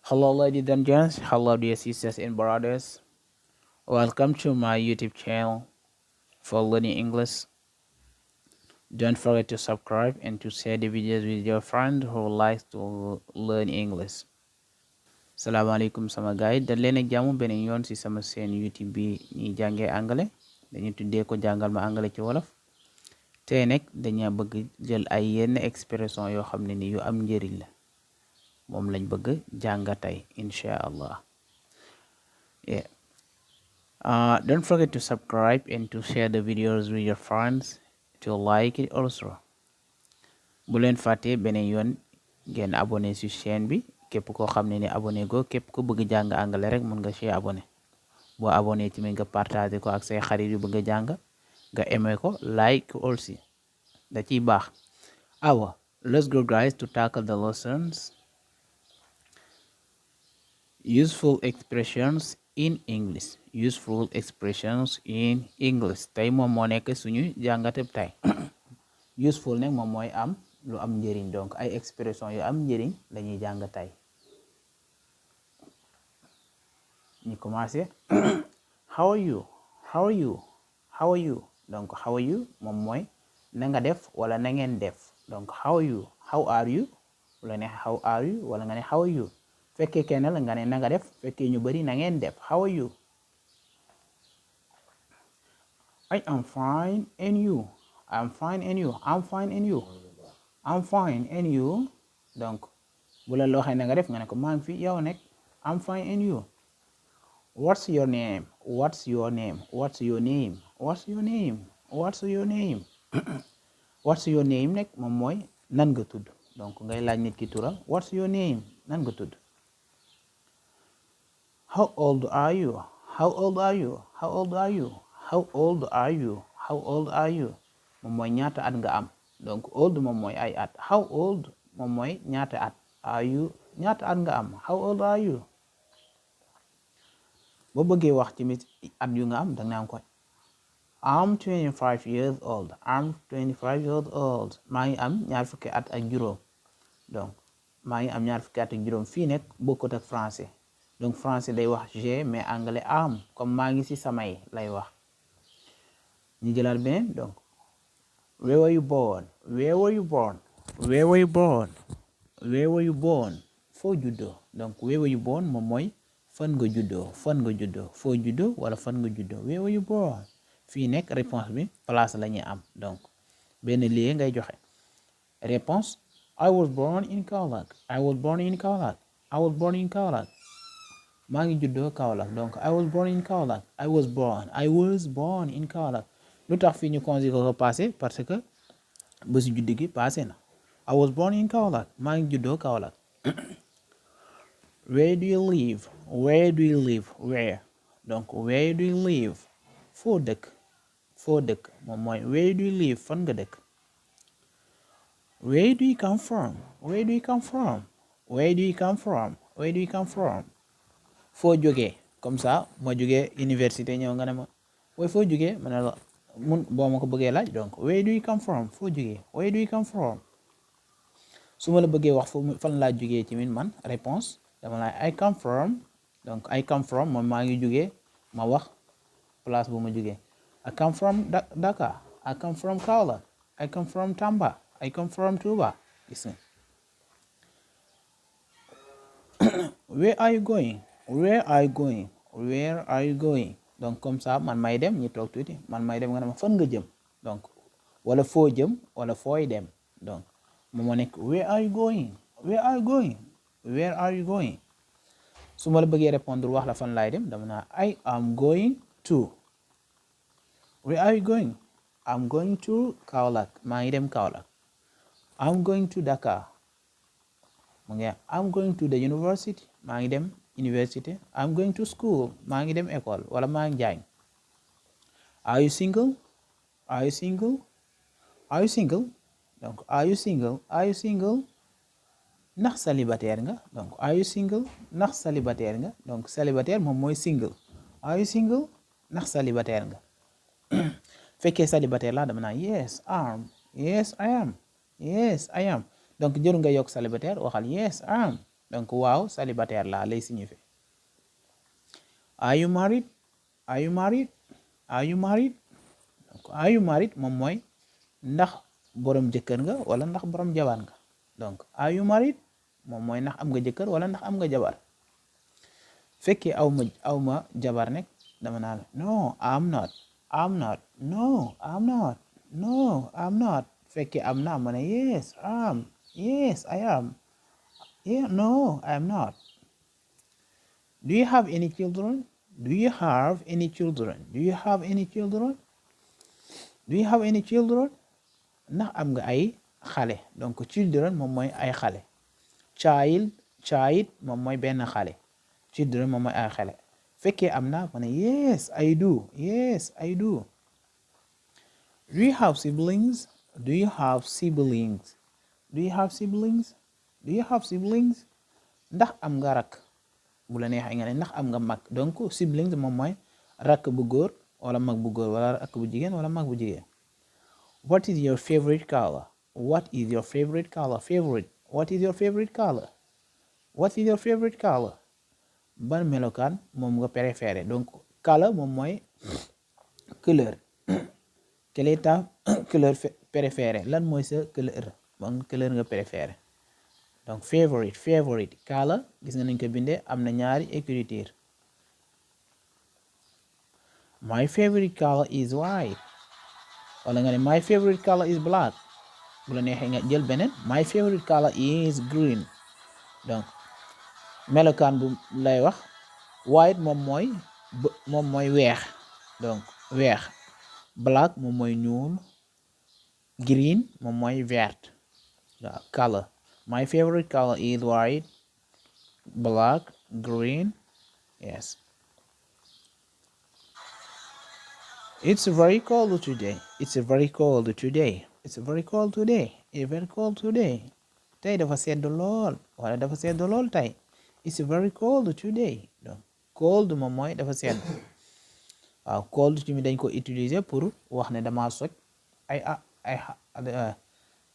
Hello, ladies and gents. Hello, dear sisters and brothers. Welcome to my YouTube channel for learning English. Don't forget to subscribe and to share the videos with your friend who likes to learn English. Salaamaaleykum sama gaay yi dañ leen ak jàmm beneen yoon ci sama seen YouTube bi ñuy jàngee anglais dañu tuddee ko jàngal ma anglais ci wolof. Tey nag dañaa bëgg jël ay yenn expression yoo xam ne ni yu am njëriñ la moom lañ bëgg jànga tey incha allah. Don't forget to subscribe and to share the videos with your friends to like it also. Bu leen fàtte beneen yoon ngeen abonné ci chaîne bi képp koo xam ne ni abonné go képp ko bëgg jàng anglais rek mën nga ci abonné boo abonné tamit nga partagé ko ak say xarit yu bëgg a jàng nga aimé ko like aussi da ciy baax. Let's go guys to tackle the lessons. Useful expressions in English. Useful expressions in English. Tey moom moo nekk suñu jàngateb tey. Useful nag moom mooy am lu am njëriñ donc ay expression yu am njëriñ lañuy jàng tey. ñu commencé. How are you? How are you? How are you? Donc how are you moom mooy na nga def wala na ngeen def donc how are you? How are you? wala ne how are you wala nga ne how are you? fekkee kenn la nga ne na nga def fekkee ñu bari na ngeen def how are you? I am fine and you. I'm fine and you. I'm fine and you. I'm fine and you. donc bu la loo xam ne nga def nga ne ko maa ngi fi yow nekk I'm fine and you. What's your name? What's your name? What's your name? What's your name? What's your name? What's your name nekk moom mooy nan nga tudd donc ngay laaj nit ki turam what's your name nan nga tudd. How old are you? How old are you? How old are you? How old are you? How old are you? moom mooy ñaata at nga am donc old moom mooy ay at how old moom mooy ñaata at are you ñaata at nga am how old are you. boo bëggee wax tamit at yu nga am danga naan ko I'm 25 years old. I'm 25 years old. maa ngi am ñaar fukki at ak juróom donc maa ngi am ñaar fukki at ak juróom fii nekk bokkut ak français donc français day wax j'ai mais anglais am comme maa ngi ci samay lay wax. ñu jëlaat beneen donc where were you born? Where were you born? Where were you born? Where were you born? foo juddoo donc where were you born moom mooy fan nga juddoo fan nga juddoo foo juddoo wala fan nga juddoo where were you born. fii nekk réponse bi place la ñuy am donc benn lieu ngay joxe réponse I was born in Kaolack. I was born in Kaolack. I was born in Kaolack. maa ngi juddoo Kaolack donc I was born in Kaolack. I was born in Kaolack. lu tax fii ñu conjugué ko passé parce que ba si juddu gi passé na I was born in Kaolack maa ngi juddoo Kaolack. Where do you live? Where do you live? Where donc where do you live? foo dëkk moom mooy where do you live fan nga dëkk. Where do you come from? Where do you come from? Where do you come from? Where do you come from? foo jógee comme ça ma jógee université ñëw nga ne ma waaye foo jógee ma ne la mun boo ma ko bëggee laaj donc where do you come from foo jógee where do you come from. su ma la bëggee wax fan laa jógee ci min man réponse dama la I come from donc I come from moom maa ngi jógee ma wax place bu ma jógee I come from Dakar. I come from Kaolack. I come from Tamba. I come from Touba. gis nga. Where are you going? Where are you going? Where are you going? donc comme ça man may dem ñu toog tuuti man may dem nga ne ma fan nga jëm donc wala foo jëm wala fooy dem donc moom moo nekk where are you going? Where are you going? Where are you going? su ma la bëggee répondre wax la fan laay dem dama naa I am going to. Where are you going? I'm going to Kaolack. maa ngi dem Kaolack. I'm going to Dakar. I'm going to the university. maa ngi dem university. I'm going to school. maa ngi dem école wala maa ngi jàng. Are you single? Are you single? Are you single? donc are you single? Are you single? ndax célibataire nga donc are you single? ndax célibataire nga donc célibataire moom mooy single. Are you single? ndax célibataire nga. fekkee célibataire la dama naan yes I am. Yes I am donc jëru nga yokk célibataire waxal yes I am donc waaw célibataire la lay signifier. Are you married? Are you married? Are you married? donc are you married moom mooy ndax borom jëkkër nga wala ndax borom jabar nga. donc are you married moom mooy ndax am nga jëkkër wala ndax am nga jabar. fekkee aw ma jabar nekk dama naan no I'm not, I'm not, no I'm not, no I'm not. fekkee am na ma ne yes am, yes I am, yeah no I'm not. Do you have any children? Do you have any children? Do you have any children? Do you have any children? ndax am nga ay xale. donc children moom mooy ay xale. child moom mooy benn xale. children moom mooy ay xale. fekkee am na ma ne yes I do, yes I do. Do you have siblings? Do you have siblings? Do you have siblings? Do you have siblings? ndax am nga rakk. bu la neexee nga ne ndax am nga mag. donc siblings moom mooy rakk bu góor wala mag bu góor wala rakk bu jigéen wala mag bu jigéen. What is your favorite color? What is your favorite color? Favorite. What is your favorite color? What is your favorite color? ban melokaan moom nga préféré. donc color moom mooy couleur. quelle est ta couleur préférée. lan mooy sa couleur. ban couleur nga préféré. donc favorite color gis nga nañ ko bindee am na ñaari écriture. my favorite color is white. wala nga ne my favorite color is black. bu la neexee nga jël beneen my favorite color is green. donc melokaan bu lay wax white moom mooy weex. donc weex. black moom mooy ñuul. green moom mooy vert. waaw color my favorite color is white, black, green. yes. It's very cold today. It's very cold today. It's very cold today. It's very cold today. tey dafa sedd lool wala dafa sedd lool tey. It's very cold today. donc cold moom mooy dafa sedd. waaw cold ci mi dañ ko utiliser pour wax ne dama soj.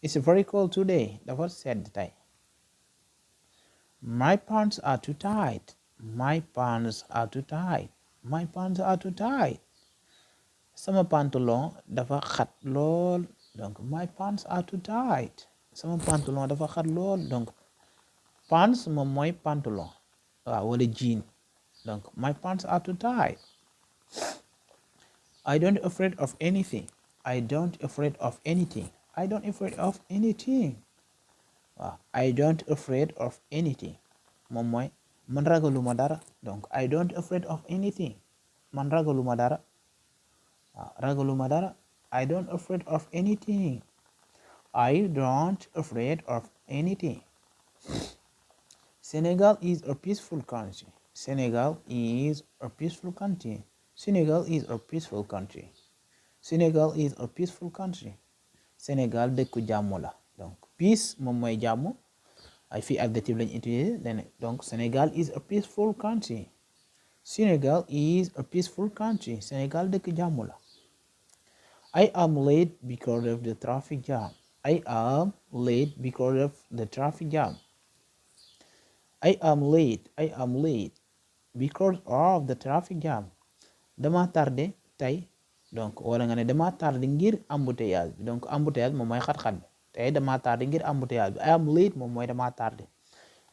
It's very cold today. dafa sedd tey. My pants are too tight. My pants are too tight. My pants are too tight. sama pantalon dafa xat lool. donc my pants are too tight. sama pantalon dafa xat lool. donc pants moom mooy pantalon. waaw wala jean. donc my pants are too tight. I don't afraid of anything. I don't afraid of anything. I don't afraid of anything. waaw I don't afraid of anything. moom mooy man ragaluma dara. donc I don't afraid of anything. man ragaluma dara. ragaluma dara. I don't afraid of anything. I don't afraid of anything. Senegal is a peaceful country. Senegal is a peaceful country. Senegal is a peaceful country. Senegal is a peaceful country. Senegal dëkku jàmm la. donc peace moom mooy jàmm. ay fii adjectif lañ utiliser. donc Senegal is a peaceful country. Senegal is a peaceful country. Senegal dëkk jàmm la. I am late because of the traffic jam. I am late because of the traffic jam. I am late because of the traffic jam. dama tardé tey. donc wala nga ne dama tardé ngir embouteillage bi. donc embouteillage moom mooy xat-xat bi. tey dama tardé ngir embouteillage bi. I am late moom mooy dama tardé.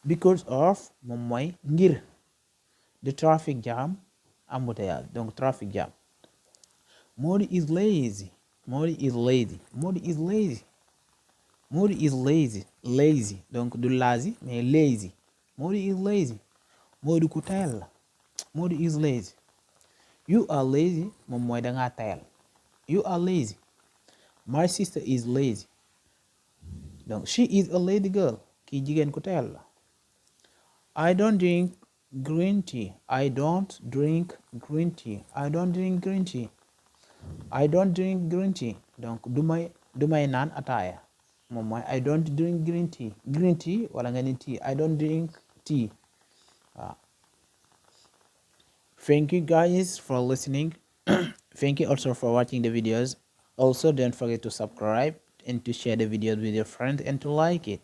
because of moom mooy ngir. the traffic jam embouteillage. donc traffic jam. Modi is lazy. Modi is lazy. Modi is lazy. Modi is lazy. Lazy. donc du lazy mais lazy. Modi is lazy. Modi ku tayal la. Modi is lazy. You are lazy moom mooy dangaa tayal. You are lazy. My sister is lazy. donc she is a lazy girl. kii jigéen ku tayal la. I don't drink green tea. I don't drink green tea. I don't drink green tea. I don't drink green tea. donc du may naan ataaya. moom mooy I don't drink green tea. Green tea wala nga ni tea. I don't drink tea. waaw. Thank you guys for listening. Thank you also for watching the videos. Also don't forget to subscribe and to share the videos with your friends and to like it.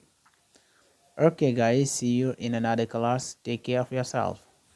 Okay guys, see you in another class. Take care of yourself.